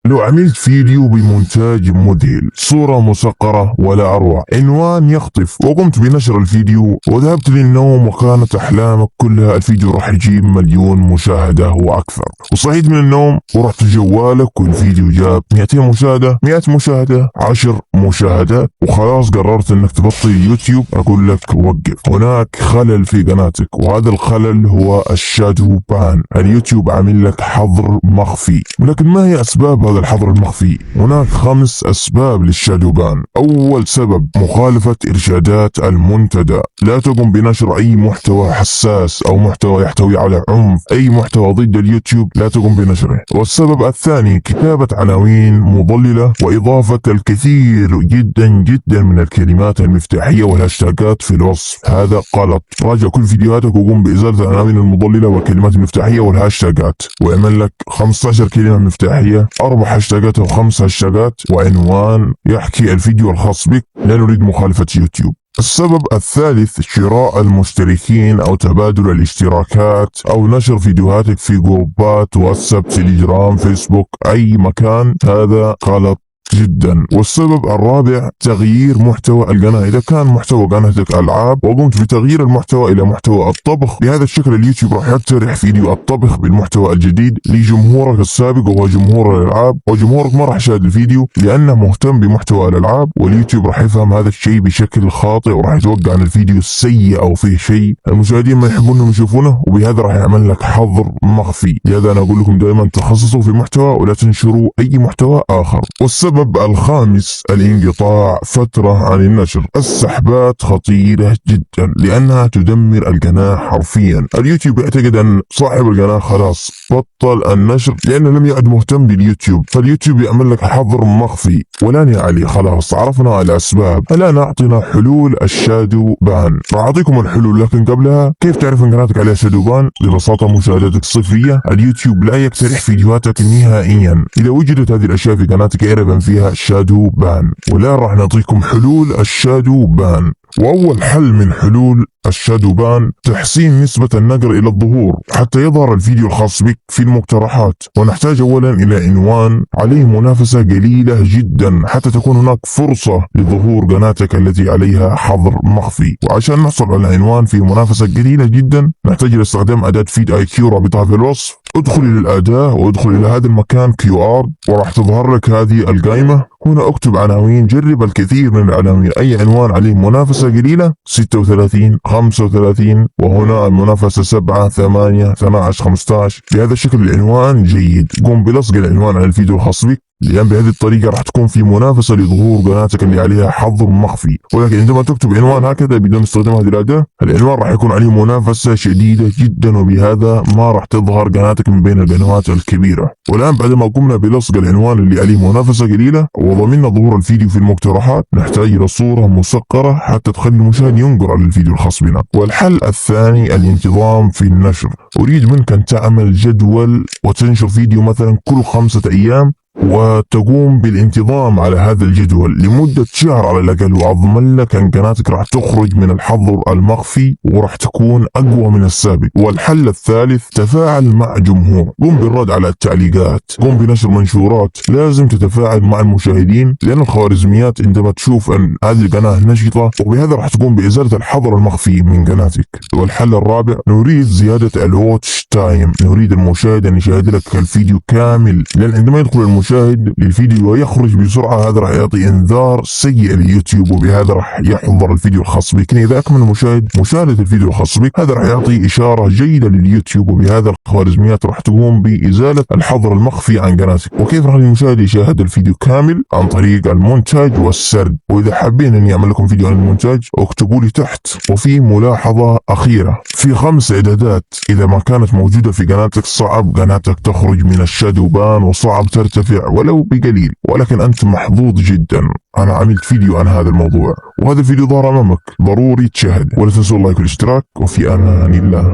لو عملت فيديو بمونتاج مذهل، صورة مصغرة ولا أروع، عنوان يخطف، وقمت بنشر الفيديو وذهبت للنوم وكانت أحلامك كلها الفيديو راح يجيب 1,000,000 مشاهدة وأكثر، وصحيت من النوم ورحت لجوالك والفيديو جاب 200 مشاهدة، 100 مشاهدة، 10 مشاهدات، وخلاص قررت انك تبطل اليوتيوب. اقول لك وقف، هناك خلل في قناتك، وهذا الخلل هو ال shadow ban. اليوتيوب عامل لك حظر مخفي. ولكن ما هي اسباب هذا الحظر المخفي؟ هناك 5 اسباب لل shadow ban. اول سبب مخالفة ارشادات المنتدى. لا تقم بنشر اي محتوى حساس او محتوى يحتوي على عنف، اي محتوى ضد اليوتيوب لا تقوم بنشره. والسبب الثاني كتابة عناوين مضللة واضافة الكثير جدا جدا من الكلمات المفتاحية والهاشتاجات في الوصف. هذا غلط. راجع كل فيديوهاتك وقوم بإزالة العناوين المضللة والكلمات المفتاحية والهاشتاجات، واعمل لك 15 كلمة مفتاحية، 4 هاشتاجات أو 5 هاشتاجات، وعنوان يحكي الفيديو الخاص بك. لا نريد مخالفة يوتيوب. السبب الثالث شراء المشتركين أو تبادل الاشتراكات أو نشر فيديوهاتك في جروبات واتساب، تليجرام، فيسبوك، أي مكان. هذا غلط جدا. والسبب الرابع تغيير محتوى القناة. إذا كان محتوى قناتك ألعاب وقمت بتغيير المحتوى إلى محتوى الطبخ، بهذا الشكل اليوتيوب راح يقترح فيديو الطبخ بالمحتوى الجديد لجمهورك السابق وهو جمهور الألعاب، وجمهورك ما راح يشاهد الفيديو لأنه مهتم بمحتوى الألعاب، واليوتيوب راح يفهم هذا الشيء بشكل خاطئ وراح يتوقع أن الفيديو سيء أو فيه شيء المشاهدين ما يحبون انهم يشوفونه، وبهذا راح يعمل لك حظر مخفي. لهذا أنا أقول لكم دائما تخصصوا في محتوى ولا تنشروا أي محتوى آخر. والسبب الخامس الانقطاع فترة عن النشر. السحبات خطيرة جدا لأنها تدمر القناة حرفيا. اليوتيوب يعتقد أن صاحب القناة خلاص بطل النشر لأنه لم يعد مهتم باليوتيوب، فاليوتيوب يعمل لك حظر مخفي. والآن يا علي خلاص عرفنا الأسباب، الآن أعطنا حلول ال shadow ban. راح أعطيكم الحلول، لكن قبلها كيف تعرف أن قناتك عليها shadow ban؟ ببساطة مشاهداتك صفرية، اليوتيوب لا يقترح فيديوهاتك نهائيا. إذا وجدت هذه الأشياء في قناتك اعرف أن فيها shadow ban. والآن راح نعطيكم حلول ال shadow ban. وأول حل من حلول ال shadow ban تحسين نسبة النقر إلى الظهور حتى يظهر الفيديو الخاص بك في المقترحات. ونحتاج أولا إلى عنوان عليه منافسة قليلة جدا حتى تكون هناك فرصة لظهور قناتك التي عليها حظر مخفي. وعشان نحصل على عنوان فيه منافسة قليلة جدا نحتاج إلى استخدام أداة vidIQ، رابطها في الوصف. ادخل إلى الأداة وادخل إلى هذا المكان QR وراح تظهر لك هذه القائمة. هنا اكتب عناوين، جرب الكثير من العناوين، أي عنوان عليه منافسة قليلة 36، 35، وهنا المنافسة 7، 8، 12، 15. بهذا الشكل العنوان جيد. قم بلصق العنوان على الفيديو الخاص بك، لأن بهذه الطريقة راح تكون في منافسة لظهور قناتك اللي عليها حظر مخفي. ولكن عندما تكتب عنوان هكذا بدون استخدام هذه الأداة، العنوان راح يكون عليه منافسة شديدة جدا، وبهذا ما راح تظهر قناتك من بين القنوات الكبيرة. والآن بعدما قمنا بلصق العنوان اللي عليه منافسة قليلة وضمننا ظهور الفيديو في المقترحات، نحتاج إلى صورة مصغرة حتى تخلي المشاهد ينقر على الفيديو الخاص بنا. والحل الثاني الانتظام في النشر. أريد منك أن تعمل جدول وتنشر فيديو مثلا كل 5 أيام، وتقوم بالانتظام على هذا الجدول لمدة شهر على الأقل، وأضمن لك أن قناتك راح تخرج من الحظر المخفي وراح تكون أقوى من السابق. والحل الثالث تفاعل مع جمهور. قم بالرد على التعليقات، قم بنشر منشورات. لازم تتفاعل مع المشاهدين، لأن الخوارزميات عندما تشوف أن هذه القناة نشطة، وبهذا راح تقوم بإزالة الحظر المخفي من قناتك. والحل الرابع نريد زيادة ال watch time. نريد المشاهد أن يشاهد لك الفيديو كامل، لأن عندما يدخل المشاهد للفيديو ويخرج بسرعة هذا راح يعطي انذار سيء لليوتيوب، وبهذا راح يحظر الفيديو الخاص بك. إذا أكمل المشاهد مشاهدة الفيديو الخاص بك هذا راح يعطي إشارة جيدة لليوتيوب، وبهذا الخوارزميات راح تقوم بإزالة الحظر المخفي عن قناتك. وكيف راح المشاهد يشاهد الفيديو كامل؟ عن طريق المونتاج والسرد. وإذا حابين إني أعمل لكم فيديو عن المونتاج اكتبوا لي تحت. وفي ملاحظة أخيرة، في 5 إعدادات إذا ما كانت موجودة في قناتك صعب قناتك تخرج من ال shadow ban وصعب ترتفع ولو بقليل، ولكن أنت محظوظ جدا. أنا عملت فيديو عن هذا الموضوع وهذا الفيديو ظهر أمامك، ضروري تشاهد. ولا تنسوا ال like والاشتراك، وفي أمان الله.